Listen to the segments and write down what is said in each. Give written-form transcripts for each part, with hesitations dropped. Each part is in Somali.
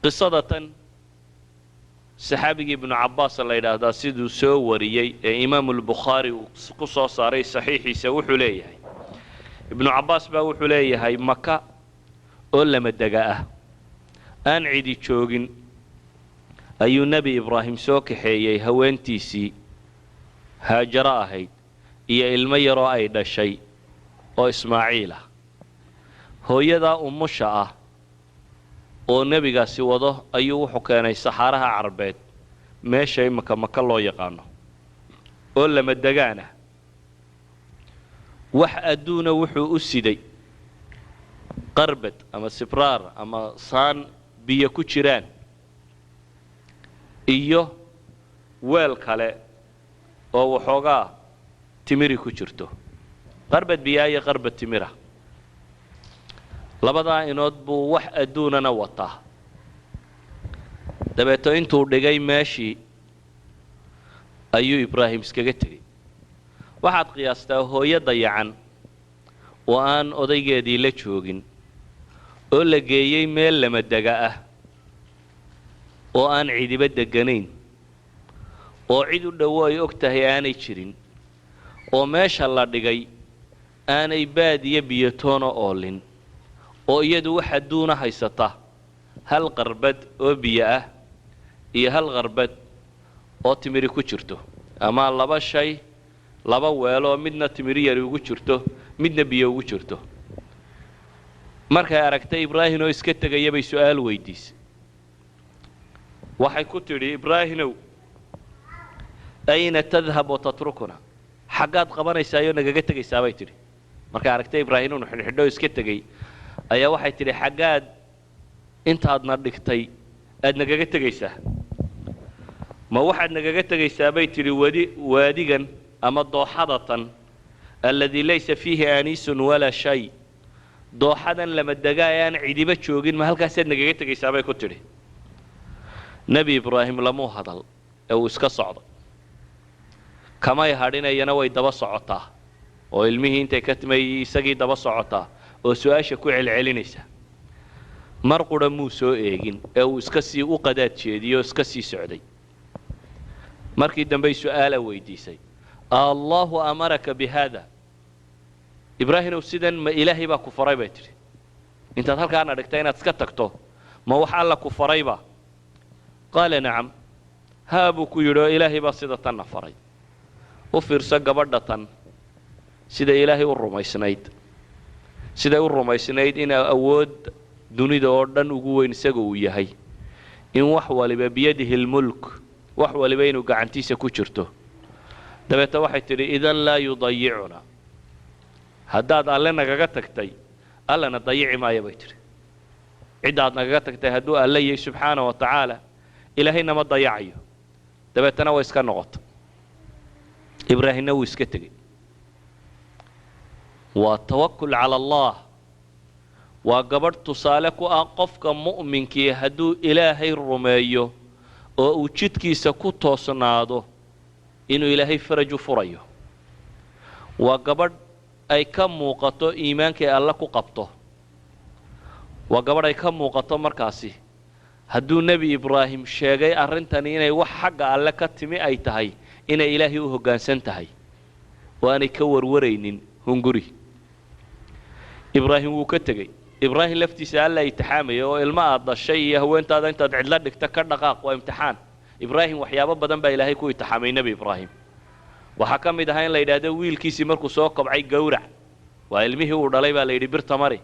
Qisada tan saxaabigii Ibnu Cabbaas la yidhaahdaa siduu soo wariyey ee Imaamulbukhaari uu ku soo saaray saxiixiisa, wuxuu leeyahay, Ibnu Cabbaas baa wuxuu leeyahay, Maka oo lamadega ah, aan cidi joogin, ayuu Nebi Ibraahim soo kaxeeyey haweentiisii Haajaro ahayd iyo ilmo yaroo ay dhashay oo Ismaaciil ah. Hooyadaa umusha ah oo nebigaasi wado ayuu wuxuu keenay saxaaraha Carbeed, meesha imaka Maka loo yaqaano oo lamadegaan ah. Wax adduuna wuxuu u siday qarbad ama sibraar ama saan biyo ku jiraan iyo weel kale oo waxoogaa timiri ku jirto. Qarbad biyaa iyo qarbad timira, labadaa inood buu wax adduunana wataa. Dabeeto intuu dhigay meeshii ayuu Ibraahim iskaga tegey. Waxaad qiyaastaa hooyo dayacan oo aan odaygeedii la joogin oo la geeyey meel lamadega ah oo aan cidiba degganayn oo cid u dhowo ay og tahay aanay jirin, oo meesha la dhigay aanay baad iyo biyotoona oolin, oo iyadu wax adduuna haysata hal qarbad oo biyo ah iyo hal qarbad oo timiri ku jirto, ama laba shay, laba weeloo midna timiri yari ugu jirto, midna biyo ugu jirto. Markay aragtay Ibraahim oo iska tegaya bay su-aal weydiisay. Waxay ku tidhi: "Ibraahimow, ayna tadhab watatrukuna? Xaggaad qabanaysaayoo nagaga tegaysaa?" bay tidhi. Markay aragtay Ibraahim inu xidhxidho iska tegey ayaa waxay tidhi: "Xaggaad intaadna dhigtay aad nagaga tegaysaa? Ma waxaad nagaga tegaysaa," bay tidhi, "wadi waadigan ama dooxadatan alladii laysa fiihi aniisun walaa shay, dooxadan lama degaa ee aan cidiba joogin, ma halkaasaad nagaga tegaysaa?" bay ku tidhi. Nebi Ibraahim lamuu hadal ee uu iska socday. Kamay hadhinayana, way daba socotaa oo ilmihii intay ka timay isagii daba socotaa oo su-aasha ku celcelinaysa. Mar qura muu soo eegin ee uu iska sii u qadaad jeediyo o iska sii socday. Markii dambey su-aala weydiisay: "Allahu amaraka bi haada, Ibraahimow? Sidan ma Ilaahay baa ku faray?" bay tidhi. "Intaad halkaana dhigta inaad iska tagto, ma wax Alla ku farayba?" Qaala nacam, haa buu ku yidhi, oo Ilaahay baa sida tanna faray. U fiirso gabadha tan sida Ilaahay u rumaysnayd, siday u rumaysnayd in awood dunida oo dhan ugu weyn isaga uu yahay, in wax waliba biyadihi lmulk, wax waliba inuu gacantiisa ku jirto. Dabeete waxay tidhi: "Idan laa yudayicuna. Haddaad Alle nagaga tagtay, Allana dayici maayo," bay tidhi. "Ciddaad nagaga tagtay hadduu Alle yahay subxaana wa tacaala, Ilaahay nama dayacayo." Dabeetana way iska noqotay, Ibraahimna wuu iska tegey. Waa tawakul cala Allah. Waa gabadh tusaale ku ah qofka mu'minkii hadduu Ilaahay rumeeyo oo uu jidkiisa ku toosnaado inuu Ilaahay faraj u furayo. Waa gabadh ay ka muuqato iimaankay Alle ku qabto. Waa gabadh ay ka muuqato markaasi hadduu Nebi Ibraahim sheegay arrintani inay wax xagga Alle ka timi ay tahay, inay Ilaahay u hoggaansan tahay oo aanay ka warwaraynin hunguri. Ibraahim wuu ka tegey. Ibraahim laftiisa Alla imtixaamaya oo ilmo aad dhashay iyo haweentaada intaad cidlo dhigta ka dhaqaaq, waa imtixaan. Ibraahim waxyaabo badan baa Ilaahay ku imtixaamay. Nebi Ibraahim waxaa ka mid ahaa in la yidhaahdo wiilkiisii markuu soo kobcay gowrac. Waa ilmihii uu dhalay baa la yidhi birta mari.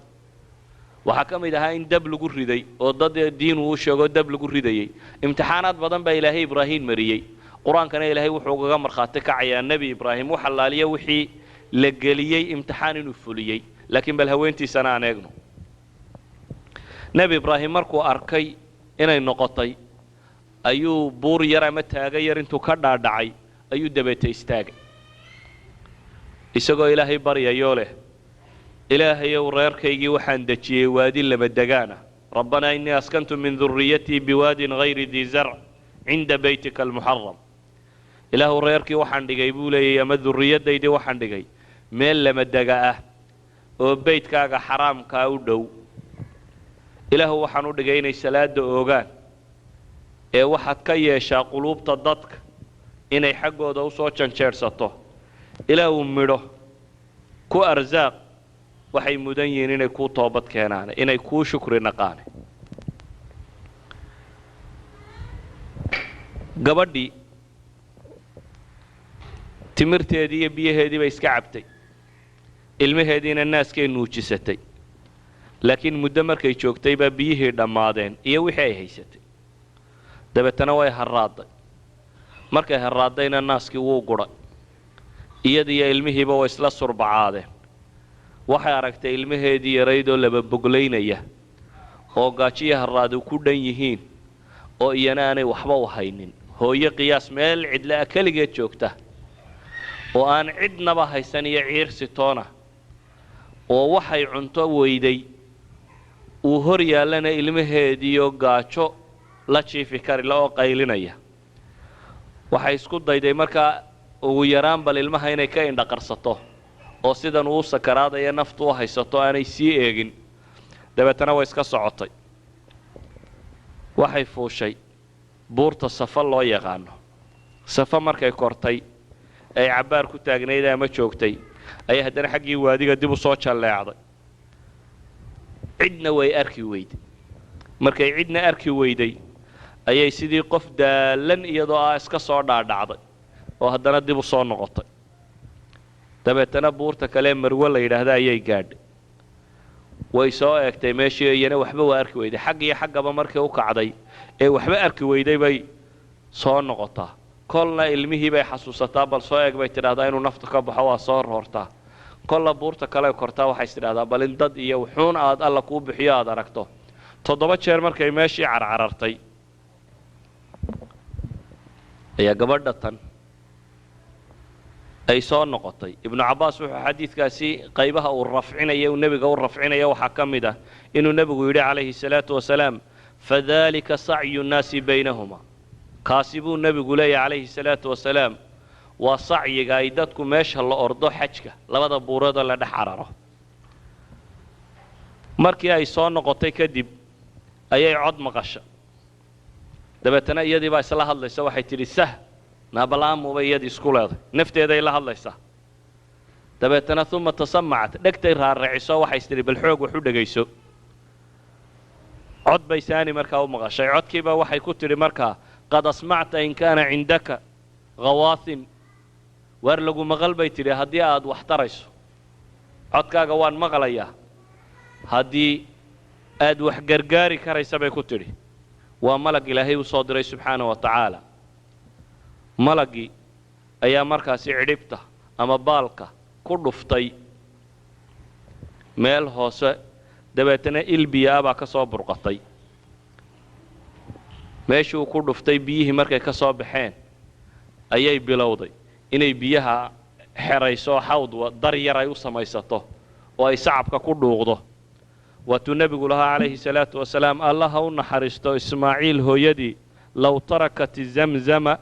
Waxaa ka mid ahaa in dab lagu riday oo dad diin uu sheego dab lagu ridayey. Imtixaanaad badan baa Ilaahay Ibraahim mariyey. Qur-aankana Ilaahay wuxuu ugaga markhaati kacayaa Nebi Ibraahim wax allaaliya wixii la geliyey imtixaan inuu fuliyey. Laakiin bal haweentiisana aan eegno. Nebi Ibraahim markuu arkay inay noqotay ayuu buur yar ama taaga yar intuu ka dhaadhacay ayuu dabeeta istaagay, isagoo Ilaahay baryayoo leh: "Ilaahayow, reerkaygii waxaan dejiyey waadi lama degaana. Rabbanaa innii askantu min durriyatii biwaadin hayri dii zarc cinda beytika almuxaram." "Ilaahu, reerkii waxaan dhigay," buu leeyay, "ama durriyaddaydii waxaan dhigay meel lama dega ah oo beytkaaga xaraamkaa u dhow. Ilaahu waxaan u dhigay inay salaada oogaan, ee waxaad ka yeeshaa quluubta dadka inay xaggooda u soo janjeedhsato. Ilaahu midho ku arsaaq waxay mudan yihiin inay kuu toobad keenaane, inay kuu shukri naqaane. Gabadhii timirteedii iyo biyaheedii bay iska cabtay, ilmaheediina naaskay nuujisatay, laakiin muddo markay joogtay baa biyihii dhammaadeen iyo wixii ay haysatay. Dabeetana way harraadday. Markay harraaddayna naaskii wuu gudhay, iyadiiyo ilmihiiba way isla surbacaadeen. Waxay aragtay ilmaheedii yaraydoo laba boglaynaya oo gaajiyo harraadu ku dhan yihiin, oo iyana aanay waxba u haynin. Hooyo qiyaas meel cidla a keligeed joogta oo aan cidnaba haysan iyo ciirsi toona, oo waxay cunto weyday uu hor yaallana ilmaheediiyo gaajo la jiifi karila oo qaylinaya. Waxay isku dayday markaa ugu yaraan bal ilmaha inay ka indhaqarsato, oo sidan uu sakaraadaya naftu u haysato aanay sii eegin. Dabeetana way iska socotay. Waxay fuushay buurta Safa loo yaqaano. Safa markay kortay ay cabbaar ku taagnayd ama joogtay, ayay haddana xaggii waadiga dib u soo jalleecday. Cidna way arki weyday. Markay cidna arki weyday ayay sidii qof daallan iyadoo ah iska soo dhaadhacday oo haddana dib u soo noqotay. Dabeetana buurta kale Marwe la yidhaahda ayay gaadhay. Way soo eegtay meeshii, iyana waxba waa arki weyday. Xag iyo xaggaba markii u kacday ee waxba arki weyday bay soo noqotaa. Kolna ilmihii bay xasuusataa, bal soo eeg bay tidhahdaa inuu naftu ka baxo, waa soo roortaa. Kolla buurta kale kortaa, waxay tidhahdaa bal in dad iyo wuxuun aad Alla kuu bixiyo aad aragto. 7 jeer markay meeshii carcarartay ayaa gabadha tan ay soo noqotay. Ibnu Cabbaas wuxuu xadiidkaasi qaybaha uu rafcinaya, uu nebiga u rafcinaya, waxaa ka mid ah inuu nebigu yidhi calayhi salaatu wasalaam: fadalika sacyu nnaasi baynahuma. Kaasi buu nebigu leeyahy calayhi salaatu wasalaam waa sacyiga ay dadku meesha la ordo xajka, labada buuroodoo la dhex cararo. Markii ay soo noqotay kadib ayay cod maqasha. Dabeetana iyadii baa isla hadlaysa, waxay tidhi sah naabalaamuubay iyadii isku leeday, nafteeday la hadlaysaa. Dabeetana uma tasamacat, dhegtay raaraciso, waxay is tidhi bal xoog wax u dhegayso. Cod bay saani markaa u maqashay. Codkiiba waxay ku tidhi markaa: qad asmacta in kaana cindaka khawaahin, waar lagu maqal bay tidhi, haddii aad wax tarayso codkaaga waan maqlayaa, haddii aad wax gargaari karaysa bay ku tidhi. Waa malag Ilaahay u soo diray subxaana wa tacaala. Malaggii ayaa markaasi cidhibta ama baalka ku dhuftay meel hoose, dabeetana ilbiya baa ka soo burqatay meeshii uu ku dhuftay. Biyihii markay ka soo baxeen ayay bilowday inay biyaha xerayso, xawd dar yar ay u samaysato oo ay sacabka ku dhuuqdo. Waatuu nebigu lahaa calayhi salaatu wasalaam: Alla ha u naxariisto Ismaaciil hooyadii, low tarakat zamzama,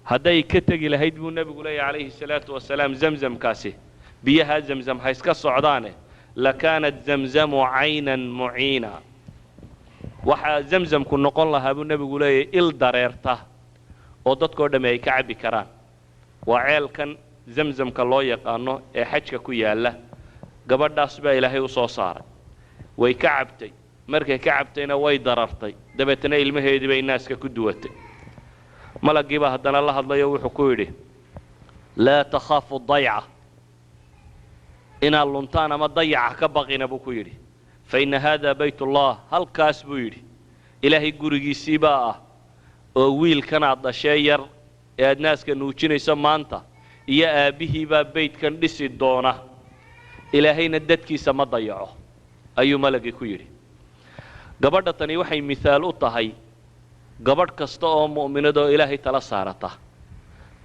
hadday ka tegi lahayd buu nebigu leeyahy calayhi salaatu wasalaam zamzamkaasi, biyahaa Zamzam ha iska socdaane, lakaanat Zamzamu caynan muciina, waxaa Zamzamku noqon lahaa buu nebigu leeyahy il dareerta oo dadkoo dhammi ay ka cabbi karaan. Waa ceelkan Zamzamka loo yaqaano ee xajka ku yaalla. Gabadhaas baa Ilaahay u soo saaray, way ka cabtay. Markay ka cabtayna way darartay, dabeetana ilmaheedii bay naaska ku duwatay. Malaggii baa haddana la hadlayo, wuxuu ku yidhi: laa takhaafu dayca, inaad luntaan ama dayaca ka baqina buu ku yidhi, fa inna haada baytullah, halkaas buu yidhi Ilaahay gurigiisii baa ah, oo wiilkan aad dhashee yar ee aad naaska nuujinayso maanta iyo aabbihiibaa beydkan dhisi doona, Ilaahayna dadkiisa ma dayaco, ayuu malagii ku yidhi. Gabadha tani waxay mithaal u tahay gabadh kasta oo mu'minadoo Ilaahay tala saarata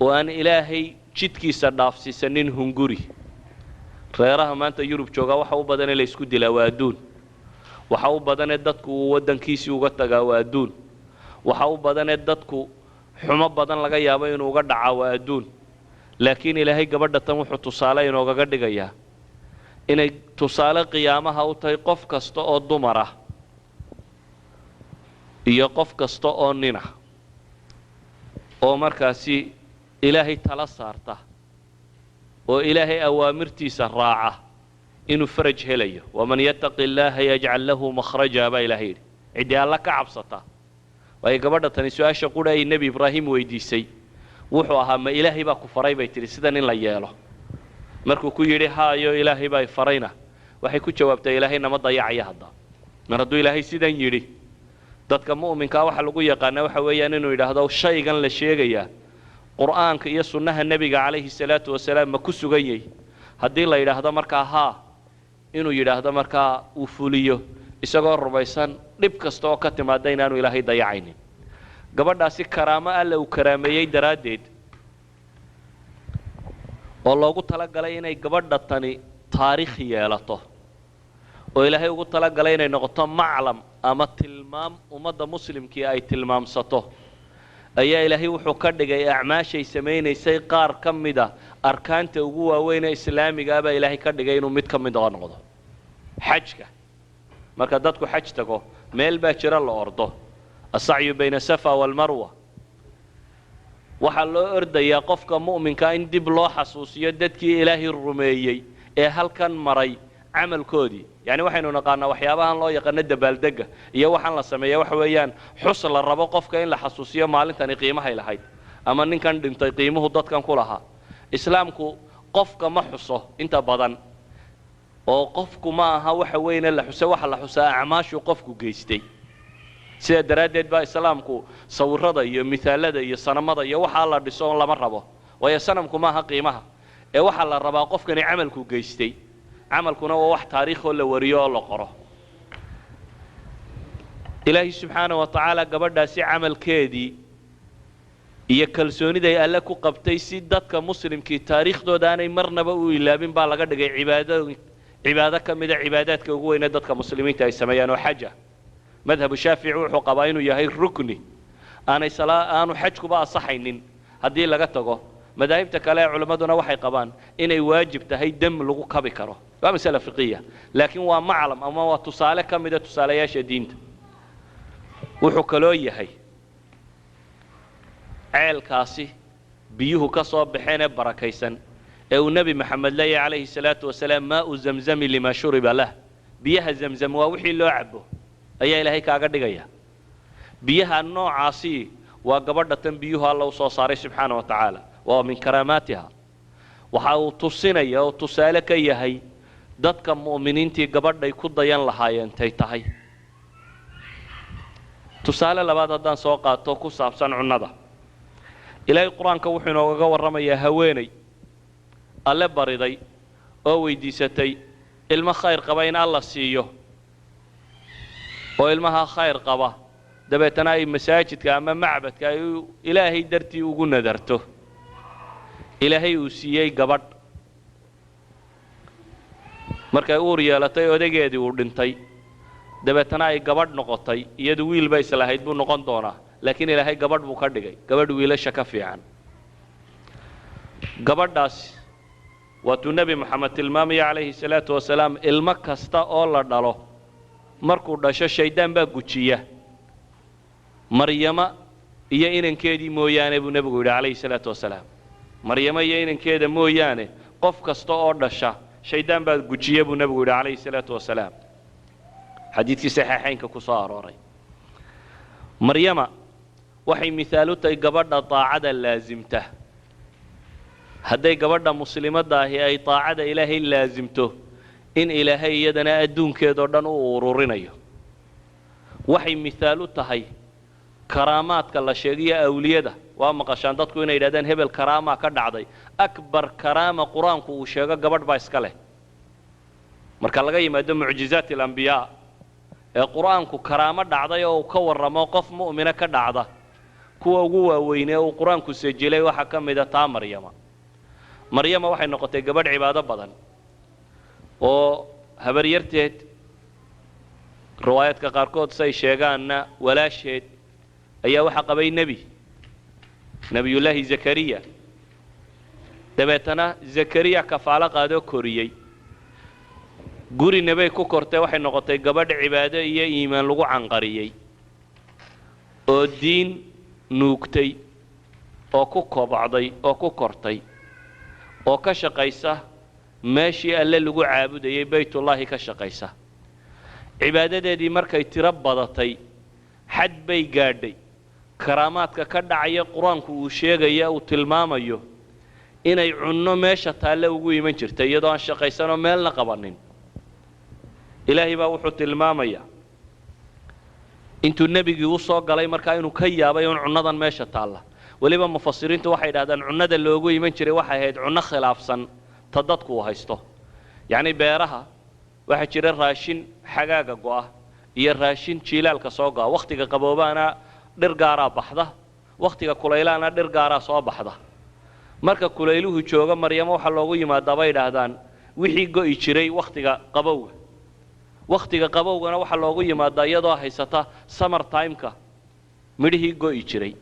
oo aan Ilaahay jidkiisa dhaafsiisanin hunguri. Reeraha maanta Yurub joogaa waxa u badanee la isku dilaa waa adduun, waxa u badanee dadku uu waddankiisii uga tagaa waa adduun, waxa u badanee dadku xumo badan laga yaabo inuu uga dhacaa waa adduun. Laakiin Ilaahay gabadha tan wuxuu tusaale inoogaga dhigayaa Inay tusaale qiyaamaha u tahay qof kasta oo dumar ah iyo qof kasta oo nina oo markaasi Ilaahay tala saarta oo Ilaahay awaamirtiisa raaca inuu faraj helayo. ومن يتق الله يجعل له مخرجا baa Ilahay yidhi. Ciddii Alla ka cabsata. Waayo, gabadha tani su-aasha qura ay Nebi Ibraahim weydiisay wuxuu ahaa, "Ma Ilaahay baa ku faray?" bay tidhi, "sidan in la yeelo?" Markuu ku yidhi, "Haayo, Ilaahay baa farayna," waxay ku jawaabtay, "Ilaahay nama dayacaya." Hadda mar hadduu Ilaahay sidan yidhi, dadka mu'minkaa waxa lagu yaqaana waxa weeyaan inuu yidhaahdo, shaygan la sheegayaa Qur'aanka iyo sunnaha Nebiga calayhi salaatu wasalaam ma ku sugan yahy? Haddii la yidhaahdo markaa haa, inuu yidhaahdo markaa uu fuliyo, isagoo rumaysan dhib kasta oo ka timaada inaanu Ilaahay dayacaynin. Gabadhaasi karaamo Alla uu karaameeyey daraaddeed oo loogu talagalay inay gabadha tani taariikh yeelato, oo Ilaahay ugu talagalay inay noqoto maclam ama tilmaam ummadda muslimkii ay tilmaamsato, ayaa Ilaahay wuxuu ka dhigay acmaashay samaynaysay qaar ka mida arkaanta ugu waaweyn ee islaamiga ah baa Ilaahay ka dhigay inuu mid ka mid oo noqdo xajka. Marka dadku xaj tago, meel baa jira la ordo, السعي بين الصفا والمروة. Waxaa loo ordayaa qofka mu'minkaa in dib loo xasuusiyo dadkii Ilaahay rumeeyey ee halkan maray camalkoodii. Yacni, waxaynu naqaanaa waxyaabahan loo yaqaano dabaaldega iyo waxaan la sameeya waxa weeyaan xus la rabo qofka in la xasuusiyo maalintani qiimahay lahayd ama ninkan dhintay qiimuhu dadkan ku lahaa. Islaamku qofka ma xuso inta badan, oo qofku ma aha waxa weyne la xuse. Waxa la xusaa acmaashuu qofku geystay. Sidaa daraaddeed baa islaamku sawirada iyo mithaalada iyo sanamada iyo waxaa la dhiso on lama rabo, waayo sanamku maaha qiimaha ee waxaa la rabaa qofkani camalku geystay. Camalkuna waa wax taariikhoo la wariyo oo la qoro. Ilaahay subxaana wa tacaala gabadhaasi camalkeedii iyo kalsooniday Alle ku qabtay, si dadka muslimkii taariikhdooda aanay marnaba u ilaabin, baa laga dhigay cibaado, cibaado ka mida cibaadaadka ugu weyne dadka muslimiinta ay sameeyaan oo xaja. Madhabu Shaafici wuxuu qabaa inuu yahay rukni aanay aanu xajkuba asaxaynin haddii laga tago. Madaahibta kale ee culimmaduna waxay qabaan inay waajib tahay, dam lagu kabi karo. Waa masala fiqiya, laakiin waa maclam ama waa tusaale ka mida tusaalayaasha diinta. Wuxuu kaloo yahay ceelkaasi biyuhu ka soo baxeen ee barakaysan ee uu Nebi Maxamed leeyahy calayhi salaatu wasalaam, ماء زمزم لما شرب له. Biyaha Zamzam waa wixii loo cabo ayaa Ilaahay kaaga dhigaya. Biyaha noocaasi waa gabadha tan biyuhu Alla u soo saaray subxaana wa tacaala. Waa min karaamaatiha. Waxa uu tusinaya oo tusaale ka yahay dadka mu'miniintii gabadhay ku dayan lahaayeen tay tahay. Tusaale labaad haddaan soo qaato ku saabsan cunnada, Ilaahay Qur-aanka wuxuu inoogaga warramayaa haweeney Alle bariday oo weydiisatay ilmo khayr qaba in Alla siiyo, oo ilmaha khayr qaba dabeetana ay masaajidka ama macbadka ay Ilaahay dartii ugu nadarto. Ilaahay uu siiyey gabadh. Markay uur yeelatay, odageedii uu dhintay, dabeetana ay gabadh noqotay. Iyadu wiil ba islahayd buu noqon doonaa, laakiin Ilaahay gabadh buu ka dhigay, gabadh wiilasha ka fiican. Gabadhaasi waatuu Nebi Moxamed tilmaamaya calayhi salaatu wasalaam, ilmo kasta oo la dhalo markuu dhasho shaydaan baa gujiya, Maryama iyo inankeedii mooyaane, buu nebigu yidhi calayhi salaatu wasalaam. Maryamo iyo inankeeda mooyaane, qof kasta oo dhasha shaydaan baa gujiya, buu nebigu yidhi calayhi salaatu wasalaam, xadiidkii saxiixaynka ku soo arooray. Maryama waxay mithaal u tahay gabadha daacada laasimta. Hadday gabadha muslimadda ahi ay daacada Ilaahay laasimto, in Ilaahay iyadana adduunkeedoo dhan u ururinayo. Waxay mithaal u tahay karaamaadka la sheegayo awliyada. Waa maqashaan dadku inay yidhahdaan hebel karaamaa ka dhacday. أكبر karaama Qur-aanku uu sheego gabadh baa iska leh. Marka laga yimaado mucjizaat الأنبياء ee Qur-aanku karaamo dhacday oo uu ka warramo qof mu'mina ka dhacda, kuwa ugu waaweynee uu Qur-aanku sajilay waxaa ka mida taa Maryama. Maryama waxay noqotay gabadh cibaado badan oo habaryarteed, riwaayaadka qaarkood say sheegaanna walaasheed, ayaa waxaa qabay nebi, Nebiyullaahi Zakariya. Dabeetana Zakariya kafaalo qaadoo koriyey. Gurina bay ku kortay, waxay noqotay gabadh cibaado iyo iimaan lagu canqariyey oo diin nuugtay oo ku kobacday oo ku kortay oo ka shaqaysa meeshii Alle lagu caabudayay, Baytullaahi ka shaqaysa. Cibaadadeedii markay tiro badatay, xad bay gaadhay karaamaadka ka dhacaya Qur-aanku uu sheegaya, uu tilmaamayo inay cunno meesha taalle ugu iman jirtay iyadoo aan shaqaysanoo meelna qabanin. Ilaahay baa wuxuu tilmaamayaa intuu nebigii u soo galay markaa inuu ka yaabay un cunnadan meesha taalla. Weliba mufasiriintu waxay idhahdaan cunnada loogu iman jiray waxay ahayd cunno khilaafsan ta dadku uu haysto. Yacni beeraha waxaa jira raashin xagaaga go'a iyo raashin jiilaalka soo go'a. Wakhtiga qaboobaana dhir gaaraa baxda, wakhtiga kulaylaana dhir gaaraa soo baxda. Marka kulayluhu joogo, Maryamo waxaa loogu yimaadaa, bay idhaahdaan, wixii go'i jiray wakhtiga qabowga. Wakhtiga qabowgana waxaa loogu yimaadaa iyadoo haysata summer timeka midhihii go'i jiray.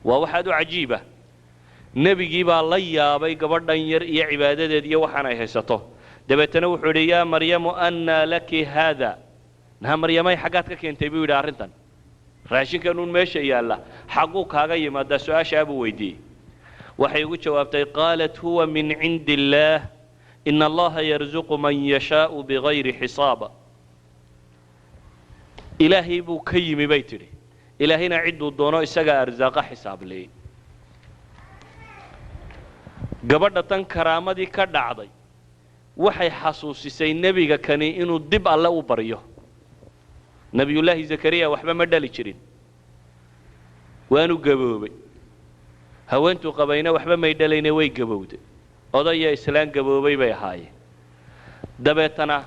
Waa waxaad u cajiiba. Nebigii baa la yaabay gabadhan yar iyo cibaadadeed iyo waxaan ay haysato. Dabeetana wuxuu yidhi: "Yaa Maryamu, annaa laki haada?" Naha Maryamay, xaggaad ka keentay, buu yidhi, arrintan raashinkanuun meesha yaalla xagguu kaaga yimaadaa? Su-aashaa buu weydiiyey. Waxay ugu jawaabtay: "Qaalat huwa min cindi illaah, ina Allaha yarzuqu man yashaau bigayri xisaaba." Ilaahay buu ka yimi, bay tidhi, Ilaahayna cidduu doono isagaa arsaaqa xisaableeyey. Gabadha tan karaamadii ka dhacday waxay xasuusisay nebiga kani inuu dib Alle u baryo. Nebiyullaahi Zakariya waxba ma dhali jirin, waanu gaboobay. Haweentuu qabayna waxba may dhalayne, way gabowday. Odaya islaan gaboobay bay ahaayeen. Dabeetana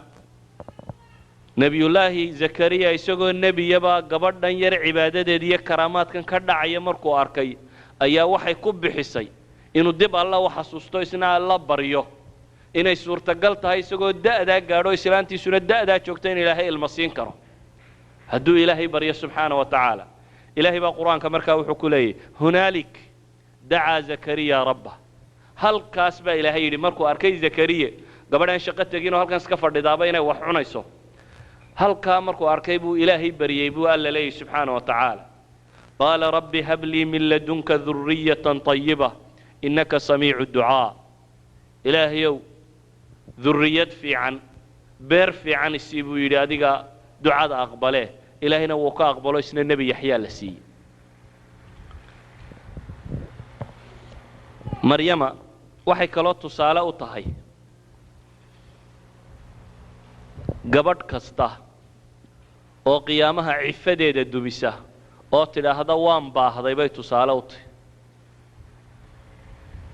Nebiyullaahi Zakariya isagoo nebiyaba gabadhan yar cibaadadeed iyo karaamaadkan ka dhacaya markuu arkay ayaa waxay ku bixisay inuu dib Alla u xasuusto, isna Alla baryo inay suurtagal tahay isagoo da'daa gaadho, islaantiisuna da'daa joogto, in Ilaahay ilma siin karo hadduu Ilaahay baryo subxaana wa tacaala. Ilaahay baa Qur-aanka markaa wuxuu ku leeyahy: "Hunaalik dacaa Zakariya rabbah." Halkaas baa Ilaahay yidhi, markuu arkay Zakariye gabadhaan shaqo teginoo halkan iska fadhidaaba inay wax cunayso, halkaa markuu arkay buu Ilaahay baryey, buu Alla leeyahy subxaana wa tacaala. "Qaala rabbi hab lii min ladunka duriyatan طayiba innaka samiicu ducaa." Ilaahayow, durriyad fiican, beer fiican isii, buu yidhi, adiga ducada aqbalee. Ilaahayna wuu ka aqbalo, isna Nebi Yaxyaa la siiyey. Maryama waxay kaloo tusaale u tahay gabadh kasta oo qiyaamaha cifadeeda dumisa oo tidhaahda waan baahday bay tusaale u tahay.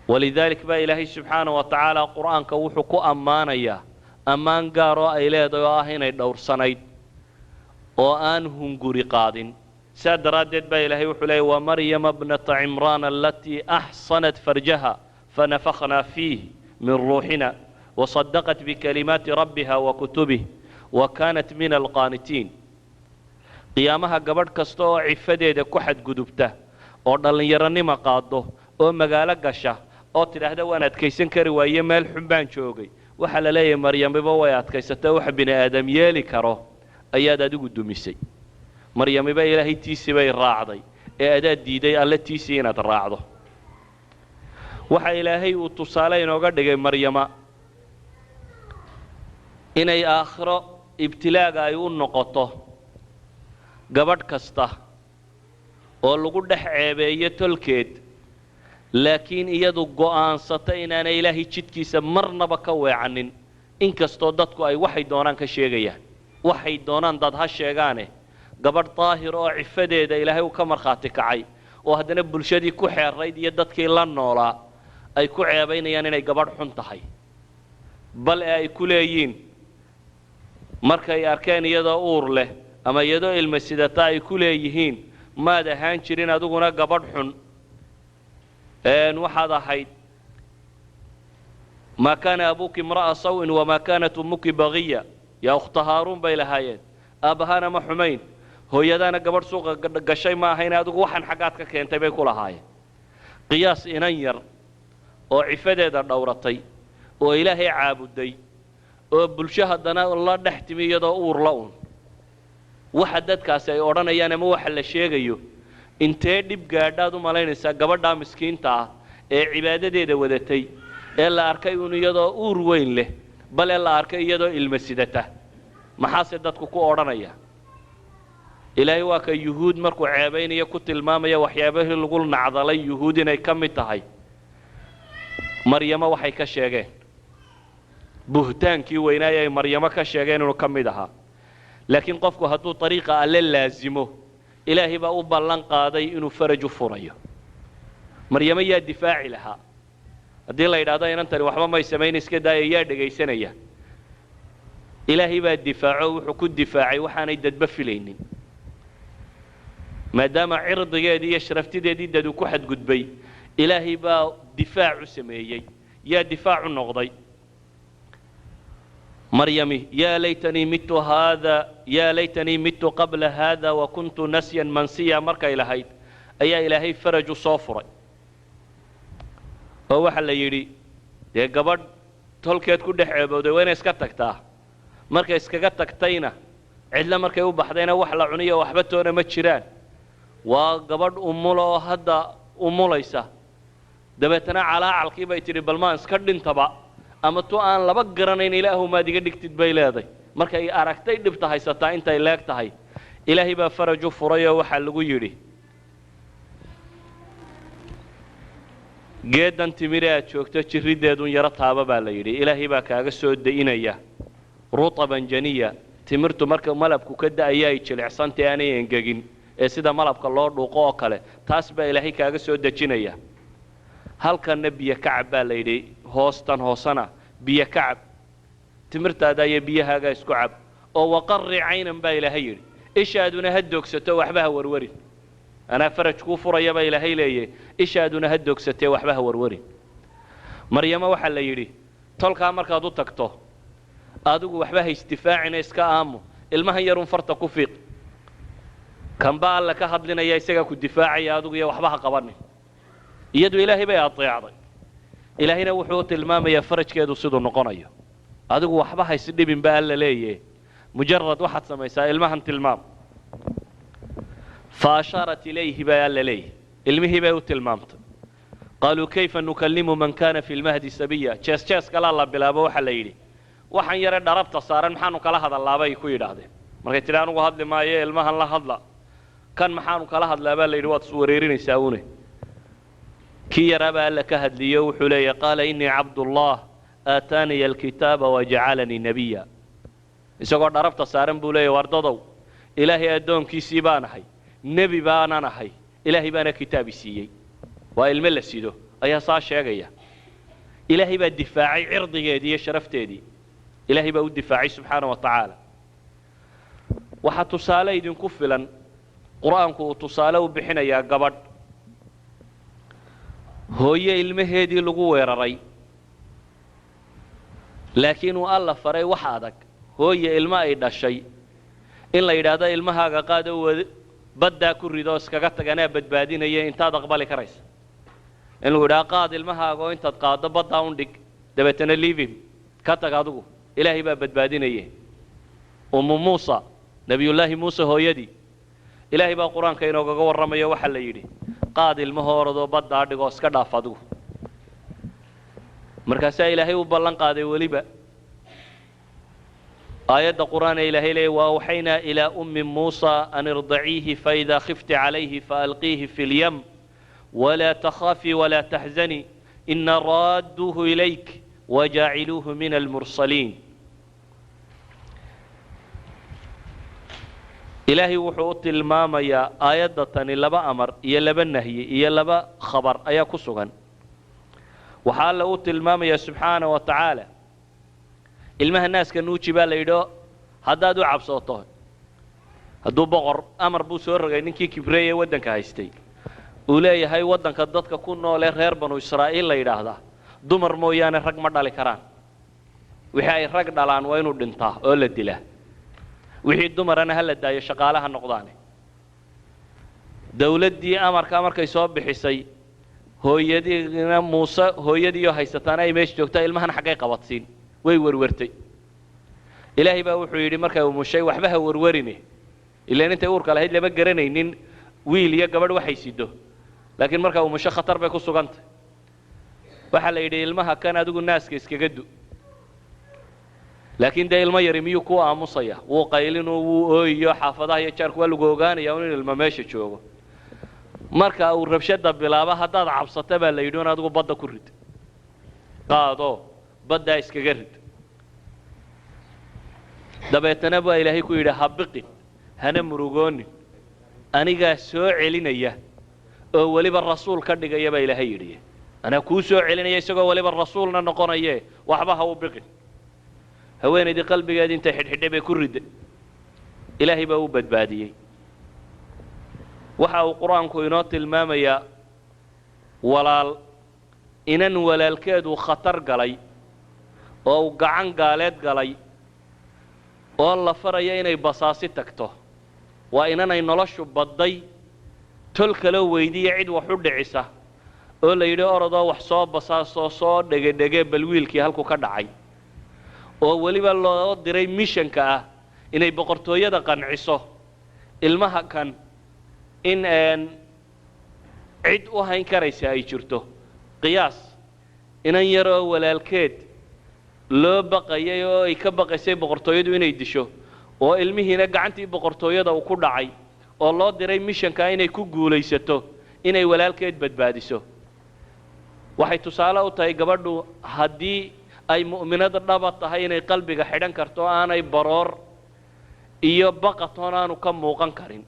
Walidaalik baa Ilaahay subxaana wa tacaala Qur-aanka wuxuu ku ammaanayaa ammaan gaar oo ay leedahay, oo ah inay dhowrsanayd oo aan hunguri qaadin. Saa daraaddeed baa Ilaahay wuxuu leeyay: "Wamaryama bnata Cimraan alatii axsanat farjaha fanafakhnaa fiih min ruuxina wasadaqat bikalimaati rabbiha wakutubih wa kaanat min alqaanitiin." Qiyaamaha gabadh kasta oo cifadeeda ku xadgudubta oo dhallinyaronima qaado oo magaalo gasha oo tidhaahda waan adkaysan kari waaye, meel xun baan joogay, waxaa la leeyahay Maryamiba way adkaysatay, waxa bini aadam yeeli karo ayaad adigu dumisay. Maryamiba Ilaahay tiisii bay raacday ee adaad diiday Alle tiisii inaad raacdo. Waxa Ilaahay uu tusaale inooga dhigay Maryama inay aakhiro ibtilaaga ay u noqoto gabadh kasta oo lagu dhex ceebeeyo tolkeed, laakiin iyadu go'aansata inaanay Ilaahay jidkiisa marnaba ka weecanin, inkastoo dadku ay waxay doonaan ka sheegayaan. Waxay doonaan dad ha sheegaane, gabadh daahir oo cifadeeda Ilaahay uu ka markhaati kacay oo haddana bulshadii ku xeerayd iyo dadkii la noolaa ay ku ceebaynayaan inay gabadh xun tahay, bal ee ay ku leeyiin markay arkeen iyadoo uur leh ama iyadoo ilma sidata, ay ku leeyihiin maad ahaan jirin adiguna gabadh xun, waxaad ahayd "maa kaana abuuki imra'a sawin wamaa kaanat ummuki bagiya yaa ukhta Haaruun" bay lahaayeen. Aabbahaana ma xumayn, hooyadaana gabadh suuqa gashay ma ahayn, adigu waxaan xaggaad ka keentay, bay ku lahaayeen. Qiyaas inan yar oo cifadeeda dhowratay oo Ilaahay caabuday Oo bulsho haddana la dhex timi iyadoo uurla un, waxa dadkaasi ay odhanayaan ama waxa la sheegayo, intee dhib gaadhaad u malaynaysaa gabadhaa miskiinta ah ee cibaadadeeda wadatay, ee la arkay un iyadoo uur weyn leh, bale la arkay iyadoo ilma sidata? Maxaase dadku ku odhanaya? Ilaahay waa ka Yuhuud markuu ceebaynayo ku tilmaamaya waxyaabihii lagu nacdalay Yuhuud inay ka mid tahay Maryamo waxay ka sheegeen, buhtaankii weynaay ay Maryamo ka sheegeen inuu ka mid ahaa. Laakiin qofku hadduu dariiqa Alle laasimo, Ilaahay baa u ballan qaaday inuu faraj u furayo. Maryamo yaa difaaci lahaa haddii la yidhahdo inantani waxba may samayn, iska daaya? Yaa dhegaysanaya? Ilaahay baa difaaco. Wuxuu ku difaacay waxaanay dadba filaynin, maadaama cirdigeedii iyo sharaftideedii dad uu ku xadgudbay. Ilaahay baa difaac u sameeyey. Yaa difaac u noqday Maryami? "Yaa laytanii mittu haada, yaa laytanii mittu qabla haada wa kuntu nasyan mansiya" markay lahayd ayaa Ilaahay faraj u soo furay, oo waxaa la yidhi, dee gabadh tolkeed ku dhex ceebowday waa inay iska tagtaa. Markay iskaga tagtayna, cidlo markay u baxdayna, wax la cuniyo waxba toona ma jiraan. Waa gabadh umula oo hadda umulaysa. Dabeetana calaacalkii bay tidhi, "Bal maan iska dhintaba, ama tu aan laba garanayn Ilaahu maad iga dhigtid," bay leeday. Markay aragtay dhibta haysataa intay leeg tahay, Ilaahay baa faraj u furay, oo waxaa lagu yidhi, "Geedan timire aad joogto jirriddeedun yaro taaba," baa la yidhi. "Ilaahay baa kaaga soo da'inaya rutaban janiya." Timirtu marka malabku ka da'aya ay jilicsantay, aanay engegin, ee sida malabka loo dhuuqo oo kale, taas baa Ilaahay kaaga soo dejinaya. Halkanna biyo kacab, baa la yidhi. Hoostan hoosana biyo kacab, timirtaada iyo biyahaaga isku cab, oo "waqarri caynan," baa Ilaahay yidhi, "ishaaduna ha doogsato, waxba ha warwarin, anaa faraj kuu furaya," baa Ilaahay leeyahy. "Ishaaduna ha doogsatee, waxba ha warwarin." Maryamo waxaa la yidhi, tolkaa markaad u tagto, adigu waxba ha isdifaacina, iska aamu, ilmahan yarun farta ku fiiq, kanba Alla ka hadlinaya, isagaa ku difaacaya, adigu iyo waxba ha qabanin. Iyadu Ilaahay bay adeecday. Ilaahayna wuxuu tilmaamayaa farajkeedu siduu noqonayo. "Adigu waxba ha isdhibin," ba Alla leeyahy. "Mujarad waxaad samaysaa ilmahan tilmaam." "Fa ashaarat ilayhi," baa Alla leeyahy. Ilmihii bay u tilmaamtay. "Qaaluu kayfa nukallimu man kana fi lmahdi sabiya?" Jees jees kalaa la bilaabo. Waxaa la yidhi, "Waxaan yare dharabta saaran maxaanu kala hadallaa?" bay ku yidhaahdeen. Markay tidhi, "Anugu hadli maayo, ilmahan la hadla," "Kan maxaanu kala hadlaa?" baa la yidhi. "Waad iswareerinaysaa une." Kii yaraabaa Alla ka hadliyo. Wuxuu leeyahy, "Qaala innii cabdullah, aataaniya alkitaaba wajacalanii nebiya." Isagoo dharabta saaran buu leeyahy, "Wardadow, Ilaahay addoonkiisii baan ahay, nebi baanan ahay, Ilaahay baana kitaabi siiyey." Waa ilmo la sido ayaa saa sheegaya. Ilaahay baa difaacay cirdigeedii iyo sharafteedii. Ilaahay baa u difaacay subxaana wa tacaala. Waxaa tusaale idinku filan, Qur-aanku uu tusaale u bixinayaa, gabadh hooye ilmaheedii lagu weeraray, laakiin uu Alla faray wax adag. Hooye ilmo ay dhashay in la yidhaahdo, "Ilmahaaga qaado, baddaa ku rido, iskaga tag, anaa badbaadinaya," intaad aqbali karaysa? In lagu yidhaha, "Qaad ilmahaaga, oo intaad qaaddo baddaa un dhig, dabeetana leave him, ka tag adigu, Ilaahay baa badbaadinaye." Ummu Muusa, Nebiyullaahi Muuse hooyadii, Ilaahay baa Qur-aanka inoogaga warramayo. Waxaa la yidhi, "Qaad ilmahooradoo baddaa dhigoo iska dhaaf adigu." Markaasaa Ilaahay u ballan qaaday. Weliba aayadda Qur'aan ee Ilaahay leeyay, "Waawxaynaa ilaa ummi Muusa an irdaciihi, faidaa khifti calayhi faalqiihi fi lyam, walaa takhaafii walaa taxzanii, ina raadduuhu ilayk wajaaciluuhu min almursaliin." Ilaahay wuxuu u tilmaamayaa aayadda tani laba amar iyo laba nahyi iyo laba khabar ayaa ku sugan. Waxaa Alle u tilmaamayaa subxaana wa tacaala, ilmaha naaska nuuji baa la yidhi haddaad u cabsooto. Hadduu boqor amar buu soo rogay, ninkii kibreeye waddanka haystay, uu leeyahay, waddanka dadka ku nool ee reer Banu Israa'iil la yidhaahdaa dumar mooyaane rag ma dhali karaan. Wixii ay rag dhalaan waa inuu dhintaa oo la dilaa, wixii dumarana ha la daayo, shaqaalaha noqdaane. Dawladdii amarkaa markay soo bixisay, hooyadiina Muuse hooyadiioo haysataana ay meesha joogtaa, ilmahan xaggay qabadsiin? Way werwertay. Ilaahay baa wuxuu yidhi markay umushay, waxba ha warwarine. Ilaan intay uurka lahayd lama garanaynin wiil iyo gabadh waxay sido, laakiin markaa umusho khatar bay ku sugantay. Waxaa la yidhi, ilmaha kan adigu naaska iskaga du. Laakiin dee ilmo yari miyuu ku aamusaya? Wuu qaylinu, wuu ooyiyo, xaafadaha iyo jaarku waa lagu ogaanaya un in ilmo meesha joogo. Marka uu rabshada bilaabo, haddaad cabsata, baa la yidhi, un adigu badda ku rid, qaado, baddaa iskaga rid. Dabeetana baa Ilaahay ku yidhi, ha biqin, hana murugoonin, anigaa soo celinaya oo weliba rasuul ka dhigaya, baa Ilaahay yidhi. Anaa kuu soo celinaya isagoo weliba rasuulna noqonaye, waxba ha u biqin. Haweenaydii qalbigeedii intay xidhxidhay bay ku ridday, Ilaahay baa u badbaadiyey. Waxa uu Qur-aanku inoo tilmaamayaa walaal inan walaalkeedu khatar galay oo uu gacan gaaleed galay oo la faraya inay basaasi tagto. Waa inanay noloshu badday, tol kaloo weydiiya, cid wax u dhicisa, oo la yidhi, orodoo wax soo basaasoo soo dhegedhege bal wiilkii halku ka dhacay, oo weliba loo diray missionka ah inay boqortooyada qanciso ilmaha kan in cid u hayn karaysa ay jirto. Qiyaas inan yaroo walaalkeed loo baqayay oo ay ka baqaysay boqortooyadu inay disho, oo ilmihiina gacantii boqortooyada uu ku dhacay, oo loo diray missionka inay ku guulaysato inay walaalkeed badbaadiso. Waxay tusaale u tahay gabadhu haddii ay mu'minada dhaba tahay inay qalbiga xidhan karto, aanay baroor iyo baqatoon aanu ka muuqan karin,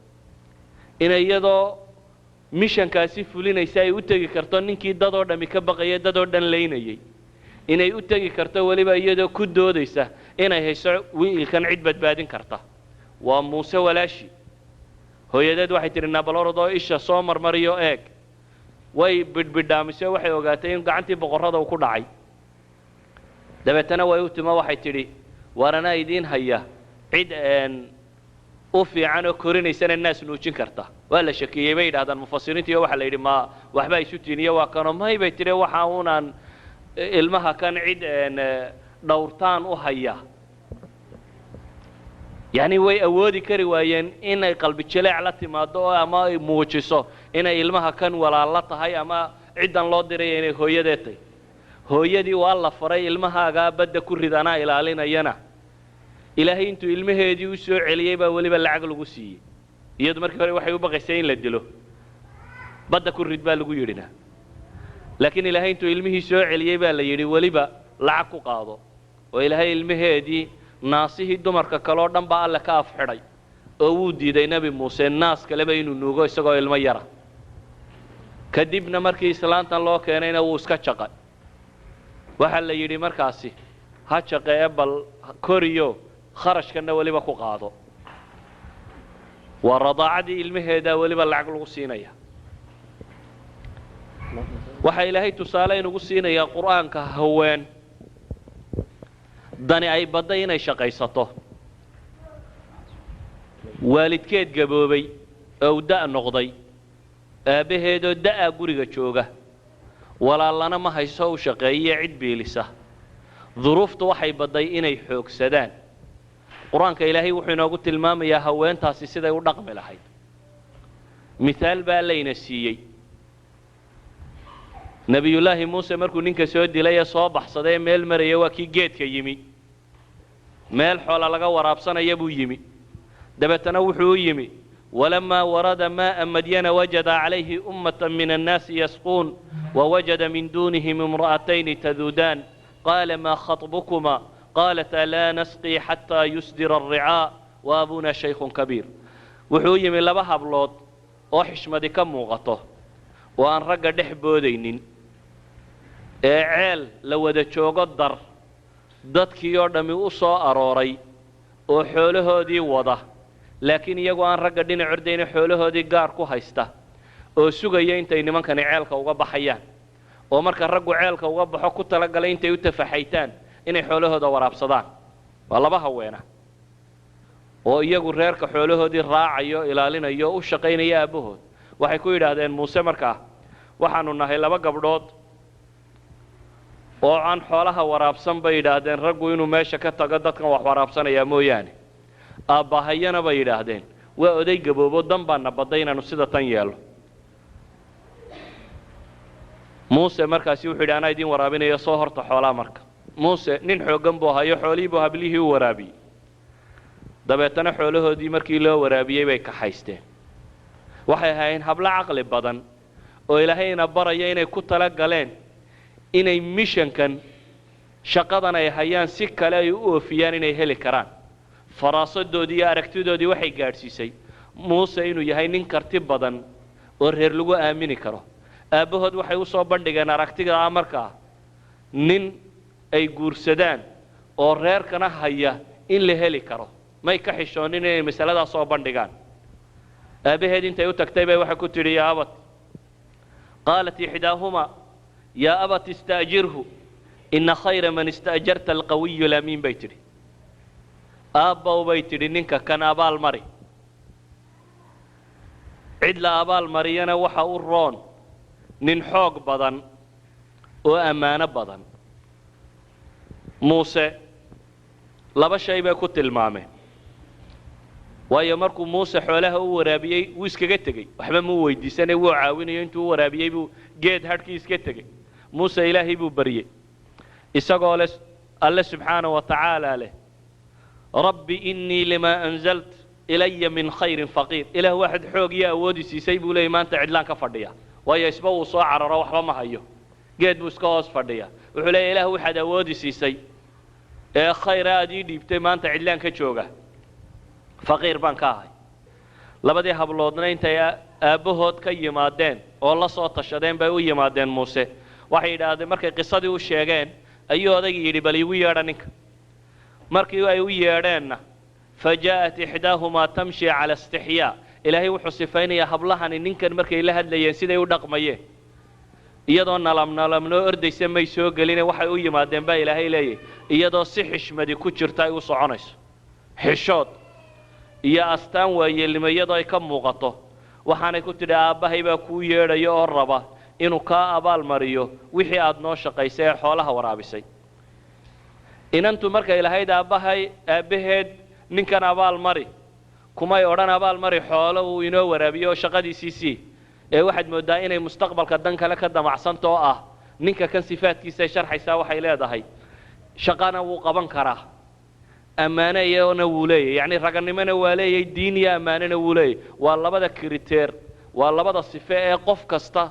inay iyadoo missionkaasi fulinaysa ay u tegi karto ninkii dadoo dhammi ka baqaya, dadoo dhan laynayay, inay u tegi karto weliba iyadoo ku doodaysa inay hayso wiilkan cid badbaadin karta. Waa Muuse walaashi. Hooyadeed waxay tidhi, nabalorodoo isha soo marmariyo eeg. Way bidhbidhaamisay, waxay ogaatay in gacantii boqorrada uu ku dhacay. Dabeetana way u timo, waxay tidhi, waar anaa idiin haya cid u fiican oo korinaysana naas nuujin karta. Waa la shakiyey, bay yidhahdaan mufasiriinta, iyo waxaa la yidhi, ma waxba isu tiiniyo waa kanoo may? Bay tidhi, waxa unaan ilmaha kan cid dhowrtaan u haya. Yacni way awoodi kari waayeen inay qalbi jileec la timaado oo ama ay muujiso inay ilmaha kan walaalla tahay ama ciddan loo diraya inay hooyadeed tahay. Hooyadii waa la faray, ilmahaagaa badda ku rid, anaa ilaalinayana. Ilaahay intuu ilmaheedii u soo celiyey baa weliba lacag lagu siiyey. Iyadu markii hore waxay u baqaysay in la dilo, badda ku rid baa lagu yidhina, laakiin Ilaahay intuu ilmihii soo celiyey baa la yidhi, weliba lacag ku qaado. Oo Ilaahay ilmaheedii, naasihii dumarka kale oo dhan baa Alle ka afxidhay, oo wuu diiday Nebi Muuse naas kaleba inuu nuugo isagoo ilmo yara. Kadibna markii islaantan loo keenayna wuu iska jaqay. Waxaa la yidhi markaasi, ha jaqe ee bal koriyo, kharashkanna weliba ku qaado. Waa radaacadii ilmaheedaa weliba lacag lagu siinaya. Waxaa Ilaahay tusaale inugu siinayaa Qur'aanka haween dani ay badday inay shaqaysato, waalidkeed gaboobay oo uu da' noqday, aabbaheedoo da'aa guriga jooga, walaalana ma hayso u shaqeeyiyo cid biilisa. Duruuftu waxay badday inay xoogsadaan. Qur-aanka Ilaahay wuxuu inoogu tilmaamayaa haweentaasi siday u dhaqmi lahayd. Mithaal baa layna siiyey. Nebiyullaahi Muuse markuu ninka soo dilay ee soo baxsaday ee meel maraya, waa kii geedka yimi, meel xoola laga waraabsanaya buu yimi. Dabeetana wuxuu u yimi, walamaa warada maaa Madyana wajada calayhi ummata min annaasi yasquun wawajada min duunihim imra'atayni taduudaan, qaala maa khaطbukuma? Qaalataa laa nasqii xataa yusdira alricaa wa abuna shaykhun kabiir. Wuxuu u yimi laba hablood oo xishmadi ka muuqato oo aan ragga dhex boodaynin, ee ceel la wada joogo dar dadkii oo dhammi u soo arooray oo xoolahoodii wada, laakiin iyagoo aan ragga dhinac ordayna, xoolahoodii gaar ku haysta oo sugaya intay nimankani ceelka uga baxayaan, oo marka raggu ceelka uga baxo ku talagalay intay u tafaxaytaan inay xoolahooda waraabsadaan. Waa laba haweena oo iyagu reerka xoolahoodii raacayo, ilaalinayo, u shaqaynaya aabbahood. Waxay ku yidhaahdeen Muuse markaa, waxaanu nahay laba gabdhood. Oo aan xoolaha waraabsan bay yidhaahdeen raggu inuu meesha ka tago dadkan wax waraabsanayaa mooyaane. Aabbahayana bay yidhaahdeen waa oday gaboobo, dan baana badday inaanu sida tan yeello. Muuse markaasi wuxuu yidhi anaa idiin waraabinayo, soo horta xoolaha. Marka Muuse nin xooggan buu hayo, xoolihii buu hablihii u waraabiyey. Dabeetana xoolahoodii markii loo waraabiyey bay kaxaysteen. Waxay ahaayeen hablo caqli badan oo Ilaahayna baraya inay ku tala galeen inay mishankan shaqadan ay hayaan si kale ay u oofiyaan inay heli karaan. Faraasadoodii iyo aragtidoodii waxay gaadhsiisay Muuse inuu yahay nin karti badan oo reer lagu aamini karo. Aabbahood waxay u soo bandhigeen aragtidaa markaa nin ay guursadaan oo reerkana haya in la heli karo. May ka xishoonin inay masaladaa soo bandhigaan. Aabbaheed intay u tagtay bay waxay ku tidhi, yaa abat, qaalat ixdaahumaa, yaa abat istaأjirhu ina khayra man ista'jarta alqawiyu lamiin, bay tidhi. Aabbow, bay tidhi, ninka kan abaal mari, cid la abaal mariyana waxa u roon nin xoog badan oo ammaano badan. Muuse laba shay bay ku tilmaameen, waayo markuu Muuse xoolaha u waraabiyey wuu iskaga tegey, waxba muu weydiisanay, wuu caawinayo. Intuu u waraabiyey buu geed hadhkii iska tegey. Muuse Ilaahay buu baryey isagoo leh Alle subxaana wa tacaala leh, rabbi innii limaa anzalt ilaya min khayrin faqiir. Ilaah, waxaad xoog iyo awoodi siisay buu leeyay maanta cidlaan ka fadhiya, waayo isba wuu soo cararo, waxba ma hayo, geed buu iska hoos fadhiya. Wuxuu leeyahy, Ilaah, waxaad awoodi siisay ee khayr aad ii dhiibtay maanta cidlaan ka jooga, faqiir baan ka ahay. Labadii habloodna intay aabbahood ka yimaadeen oo la soo tashadeen bay u yimaadeen Muuse. Waxay yidhaahdeen, markay qisadii u sheegeen ayuu odaygii yidhi, bal iigu yeedha ninka. Markii ay u yeedheenna, fa jaa'at ixdaahumaa tamshi cala istixyaa. Ilaahay wuxuu sifaynayaa hablahani ninkan markay la hadlayeen siday u dhaqmayeen. Iyadoo nalamnalamnoo ordaysa may soo geline, waxay u yimaadeen baa Ilaahay leeyahy iyadoo si xishmadi ku jirta ay u soconayso, xishood iyo astaan waayeelnimo iyadoo ay ka muuqato. Waxaanay ku tidhi, aabbahay baa kuu yeedhaya oo raba inuu kaa abaal mariyo wixii aada noo shaqaysay ee xoolaha waraabisay. Inantu markay lahayd aabbahay, aabbaheed ninkan abaal mari, kumay odhan abaal mari xoolo uu inoo waraabiyo oo shaqadiisii sii, ee waxaad mooddaa inay mustaqbalka dan kale ka damacsanta oo ah ninka kan sifaadkiisay sharxaysaa. Waxay leedahay shaqana wuu qaban karaa, ammaano iyona wuu leeyahy, yacni raganimona waa leeyahay, diin iyo ammaanona wuu leeyahy. Waa labada criteria, waa labada sife ee qof kasta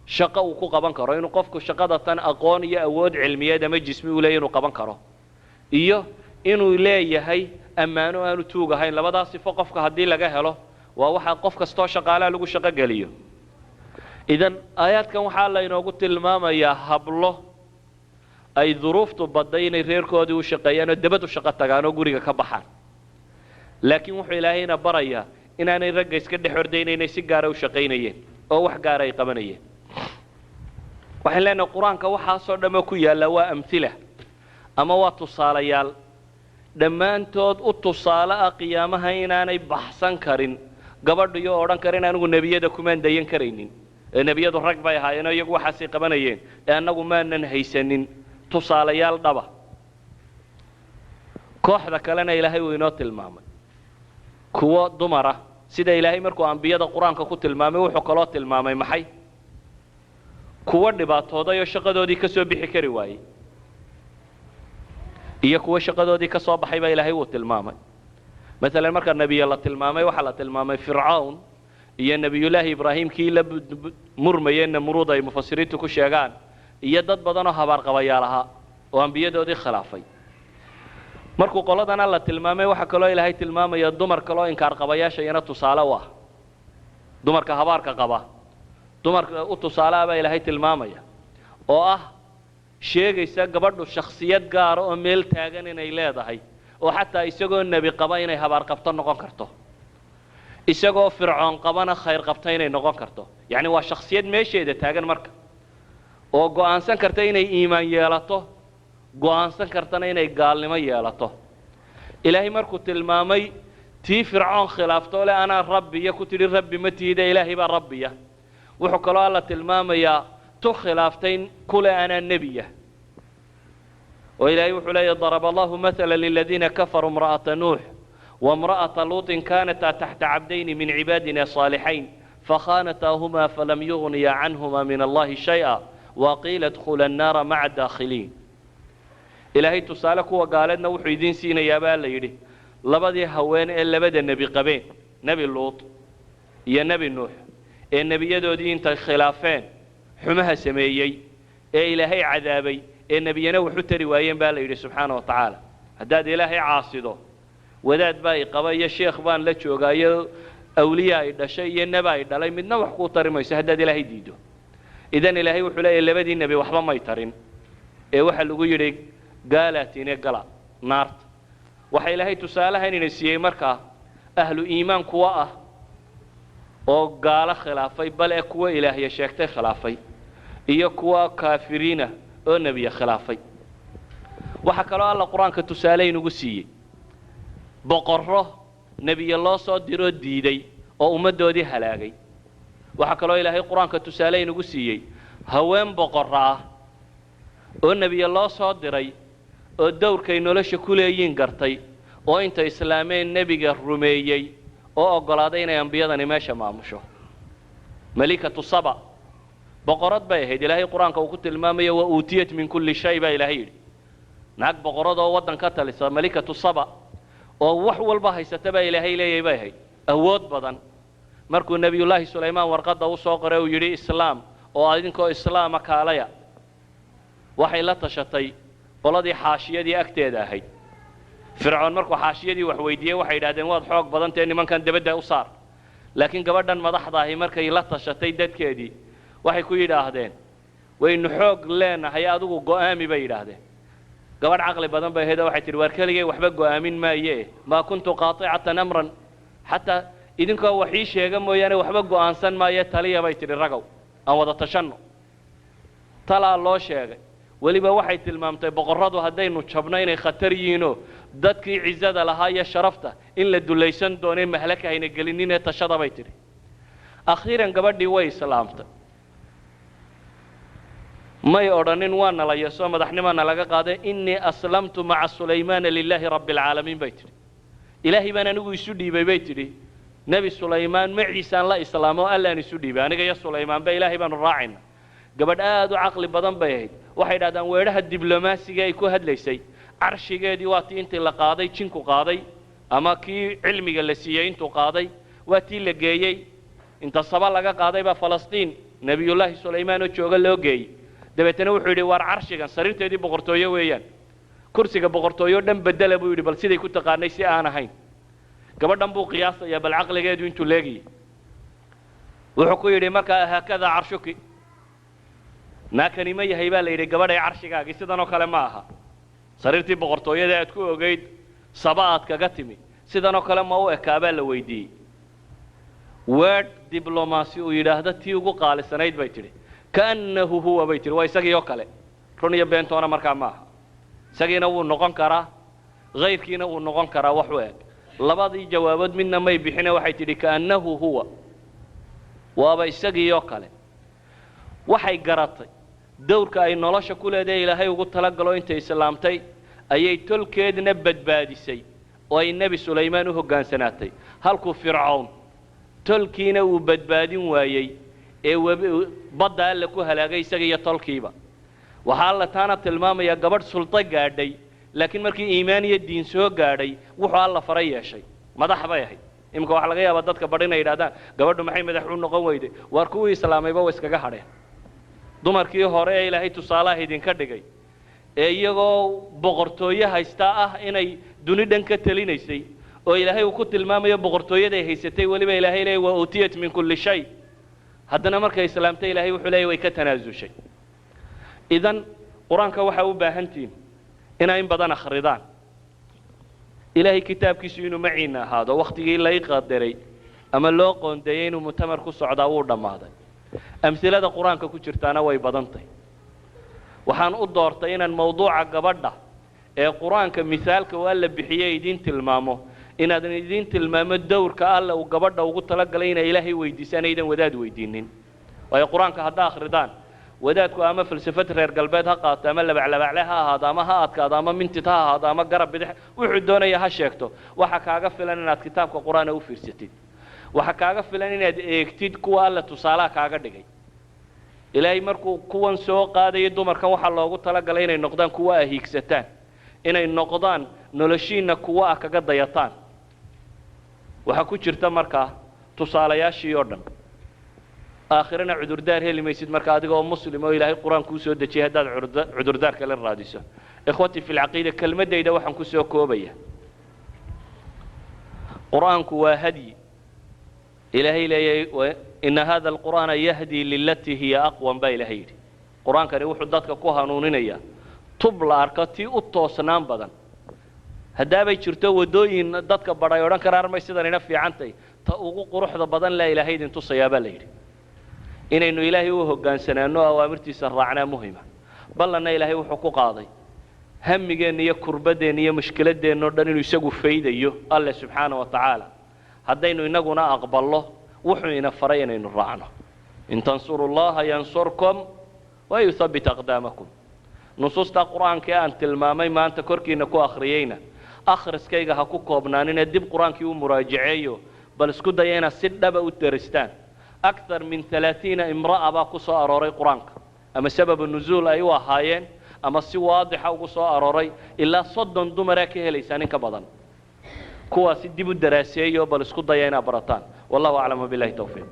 shaqo uu ku qaban karo, inuu qofku shaqada tan aqoon iyo awood cilmiyeed ama jismi uu leeyahy inuu qaban karo, iyo inuu leeyahay ammaano aanu tuug ahayn. Labadaa sifo qofka haddii laga helo waa waxaa qof kastoo shaqaalaha lagu shaqo geliyo. Idan aayaadkan waxaa laynoogu tilmaamayaa hablo ay duruuftu badday inay reerkoodii u shaqeeyaan oo debad u shaqo tagaan oo guriga ka baxaan, laakiin wuxuu Ilaahayna barayaa inaanay ragga iska dhex ordaynaynay, si gaara u shaqaynayeen oo wax gaara ay qabanayeen. Waxaan leenahay Qur-aanka waxaasoo dhammo ku yaalla waa amhila ama waa tusaalayaal dhammaantood u tusaale ah qiyaamaha inaanay baxsan karin gabadhu iyo odhan karin anigu nebiyada kumaan dayan karaynin, ee nebiyadu rag bay ahaayeenoo iyagu waxaasay qabanayeen ee annagu maanan haysanin tusaalayaal dhaba. Kooxda kalena Ilaahay uu inoo tilmaamay kuwo dumara. Sida Ilaahay markuu ambiyada Qur-aanka ku tilmaamay, wuxuu kaloo tilmaamay maxay? Kuwo dhibaatooday oo shaqadoodii ka soo bixi kari waayey iyo kuwo shaqadoodii ka soo baxay baa Ilaahay wuu tilmaamay. Maalan marka nebiye la tilmaamay, waxaa la tilmaamay Fircawn iyo Nebiyullaahi Ibraahim kii la murmayey Namruud ay mufasiriintu ku sheegaan, iyo dad badan oo habaarqabayaal ahaa oo ambiyadoodii khilaafay. Markuu qoladana la tilmaamay, waxaa kaloo Ilaahay tilmaamaya dumar kaloo inkaar qabayaasha iyana tusaale u ah, dumarka habaarka qaba dumarka u tusaale ah baa Ilaahay tilmaamaya, oo ah sheegaysa gabadhu shakhsiyad gaara oo meel taagan inay leedahay, oo xataa isagoo nebi qaba inay habaar qabto noqon karto, isagoo Fircoon qabana khayr qabta inay noqon karto. Yacni waa shakhsiyad meesheeda taagan marka, oo go'aansan karta inay iimaan yeelato, go'aansan kartana inay gaalnimo yeelato. Ilaahay markuu tilmaamay tii Fircoon khilaaftoo le anaa rabbiya ku tidhi, rabbi ma tiida, Ilaahay baa rabbiya. Wuxuu kaloo Alla tilmaamayaa tu khilaaftay kule anaa nebiya. Oo Ilaahay wuxuu leeyahy: "ضرب الله مثلا للذين كفروا امرأة نوح وامرأة لوط كانتا تحت عبدين من عبادنا صالحين فخانتاهما فلم يغنيا عنهما من الله شيئا وقيل ادخلا النار مع الداخلين." Ilaahay tusaale kuwa gaaleedna wuxuu idiin siinayaa, baa la yidhi, labadii haween ee labada nebi qabeen, Nebi Luut iyo Nebi Nuux, ee nebiyadoodii intay khilaafeen xumaha sameeyey ee Ilaahay cadaabay, ee nebiyana wax u tari waayeen, baa la yidhi subxaana wa tacaala. Haddaad Ilaahay caasido, wadaad baa i qaba iyo sheekh baan la joogaa iyo awliya ay dhashay iyo neba ay dhalay, midna wax kuu tari mayso haddaad Ilaahay diiddo. Idan Ilaahay wuxuu leeyahy labadii nebi waxba may tarin, ee waxaa lagu yidhi gaalaatine gala naarta. Waxaa Ilaahay tusaalahan ina siiyey markaa ahlu iimaan kuwa ah oo gaalo khilaafay, bal ee kuwa Ilaahya sheegtay khilaafay, iyo kuwa kaafiriina oo nebiya khilaafay. Waxaa kaloo Alla Qur-aanka tusaale inugu siiyey boqorro nebiye loo soo diroo diiday oo ummaddoodii halaagay. Waxaa kaloo Ilaahay Qur-aanka tusaale inugu siiyey haween boqorro ah oo nebiye loo soo diray oo dowrkay nolosha ku leeyiin gartay, oo inta islaameen nebiga rumeeyey oo oggolaaday inay ambiyadani meesha maamusho. Malikatu Saba boqorad bay ahayd. Ilaahay Qur-aanka uu ku tilmaamayo وأوتيت من كل شيء baa Ilaahay yidhi. Naag boqorad oo waddan ka talisa, malikatu Saba, oo wax walba haysata baa Ilaahay leeyahay bay ahayd, awood badan. Markuu Nebiyullaahi Sulaymaan warqadda u soo qoray uu yidhi islaam oo idinkoo islaama kaalaya, waxay la tashatay qoladii xaashiyadii agteeda ahayd. Fircoon markuu xaashiyadii wax weydiiyey, waxay yidhahdeen waad xoog badantae, nimankan debadda u saar. Laakiin gabadhan madaxda ahi markay la tashatay dadkeedii, waxay ku yidhaahdeen waynu xoog leenahay, adigu go'aami, bay yidhaahdeen. Gabadh caqli badan bay ahayd oo waxay tidhi waar keligay waxba go'aamin maaye, ما كنت قاطعة أمرا حتى, idinkoo wax ii sheega mooyaane waxba go'aansan maaye, taliya, bay tidhi, ragow aan wada tashanno. Talaa loo sheegay. Weliba waxay tilmaamtay boqorradu haddaynu jabno inay khatar yihiinoo dadkii cizada lahaa iyo sharafta in la dulaysan doonee mahlaka hayna gelinine tashada, bay tidhi. Akhiiran gabadhii way islaamtay. May odhanin waa nala yaso, madaxnimaana laga qaaday. "إني أسلمت مع سليمان لله رب العالمين" bay tidhi. Ilaahay baan anigu isu dhiibay, bay tidhi. Nebi Sulaymaan maciisaan la islaamo, Allaan isu dhiibay, aniga iyo Sulaymaanba Ilaahay baanu raacayna. Gabadh aad u caqli badan bay ahayd. Waxay idhahdaan weedhaha diblomaasiga ay ku hadlaysay, carshigeedii waa tii intii la qaaday jinku qaaday ama kii cilmiga la siiyey intuu qaaday, waa tii la geeyey, inta Saba laga qaaday baa Falastiin Nebiyullaahi Sulaymaan oo jooga loo geeyey. Dabeetana wuxuu yidhi waar carshigan sariirteedii boqortooyo weeyaan, kursiga boqortooyo o dhan bedela, buu yidhi, bal siday ku taqaanay si aan ahayn. Gabadhan buu qiyaasayaa bal caqligeedu intuu leegayay. Wuxuu ku yidhi markaa "هكذا عرشك?" Naakani ma yahay, baa la yidhi, gabadhay carshigaagii sidan oo kale ma aha? Sariirtii boqortooyada aad ku ogayd Saba aad kaga timi sidan oo kale ma u ekaa, baa la weydiiyey. Weedh diblomaasi uu yidhaahdo tii ugu qaalisanayd bay tidhi "كأنه هو", bay tidhi, waa isagii oo kale. Run iyo beentoona markaa maaha. Isagiina wuu noqon karaa, kayrkiina wuu noqon karaa wax u eg. Labadii jawaabood midna may bixine, waxay tidhi "كأنه هو", waaba isagii oo kale. Waxay garatay dowrka ay nolosha ku leedahay Ilaahay ugu talagalo. Intay islaamtay ayay tolkeedna badbaadisay oo ay Nebi Sulaymaan u hoggaansanaatay, halkuu Fircown tolkiina uu badbaadin waayey ee badda Alle ku halaagay isaga iyo tolkiiba. Waxaa Alla taana tilmaamayaa gabadh sulto gaadhay, laakiin markii iimaan iyo diin soo gaadhay wuxuu Alla faray yeeshay. Madax bay ahayd. Iminka waxaa laga yaabaa dadka badh inay yidhahdaan gabadhu maxay madax u noqon weyday? Waar kuwii islaamayba way iskaga hadheen. Dumarkii hore ee Ilaahay tusaalaha idinka dhigay ee iyagoo boqortooye haystaa ah inay duni dhan ka telinaysay, oo Ilaahay uu ku tilmaamayo boqortooyaday haysatay, weliba Ilaahay leeyay وأوتيت من كل شيء, haddana markay islaamtay Ilaahay wuxuu leeyay way ka tanaasushay. Idan Qur-aanka waxaa u baahan tihiin inaa in badan akhridaan, Ilaahay kitaabkiisu inuu maciina ahaado. Wakhtigii lay qadaray ama loo qoondeeyey inuu mu'tamar ku socdaa wuu dhammaaday. Amhilada Qur-aanka ku jirtaana way badantay. Waxaan u doortay inaan mawduuca gabadha ee Qur-aanka misaalka uu Alla bixiyey idiin tilmaamo, inaadan idiin tilmaamo dowrka Alla uu gabadha ugu talagalay inay Ilaahay weydiisaan, aydan wadaad weydiinin. Waayo, Qur-aanka haddaa akhridaan Wadaadku ama falsafad reer galbeed ha qaato, ama labaclabacle ha ahaado, ama ha adkaado, ama mintid ha ahaado, ama garab bidix, wuxuu doonaya ha sheegto. Waxa kaaga filan inaad kitaabka Qur-aana u fiirsatid. Waxa kaaga filan inaad eegtid kuwa Alle tusaalaha kaaga dhigay. Ilaahay markuu kuwan soo qaadayay dumarkan, waxaa loogu talagalay inay noqdaan kuwa a hiigsataan, inay noqdaan noloshiinna kuwa ah kaga dayataan. Waxaa ku jirta markaa tusaalayaashii oo dhan. Aakhirana cudurdaar heli maysid marka, adigoo Muslim oo Ilaahay Qur-aan kuu soo dejiyay, haddaad cudurdaar kala raadiso. Ikhwatii fi lcaqiida, kelmaddayda waxaan kusoo koobaya: Qur-aanku waa hadyi. Ilaahay leeyahay إن هذا القرآن يهدي للتي هي أقوم baa Ilahay yidhi. Qur-aankani wuxuu dadka ku hanuuninayaa tub la arko tii u toosnaan badan. Haddaabay jirto waddooyin dadka badhay odhan karaan may sidanina fiicantay, ta ugu quruxda badan laa Ilaahay idin tusayaa baa la yidhi. Inaynu Ilaahay u hoggaansanaano, awaamirtiisa raacnaa muhima. Ballanna Ilaahay wuxuu ku qaaday hamigeenna iyo kurbadeenna iyo mushkiladeenna o dhan inuu isagu faydayo, Alle subxaana wa tacaala, haddaynu inaguna aqballo wuxuu ina faray inaynu raacno. إن تنصروا الله ينصركم ويثبت أقدامكم. Nusuusta Qur-aanka ee aan tilmaamay maanta korkiina ku akhriyeyna, akhriskayga ha ku koobnaanine, dib Qur-aankii u muraajaceeyo. Bal isku daya inaad si dhaba u daristaan. أكثر من 30 امرأة baa ku soo arooray Qur-aanka, ama sababu nuzuul ay u ahaayeen, ama si waadixa ugu soo arooray. Ilaa 30 dumaraa ka helaysaa, nin ka badan. Kuwaasi dib u daraaseeyo, bal isku daya inaad barataan. والله أعلم وبالله التوفيق.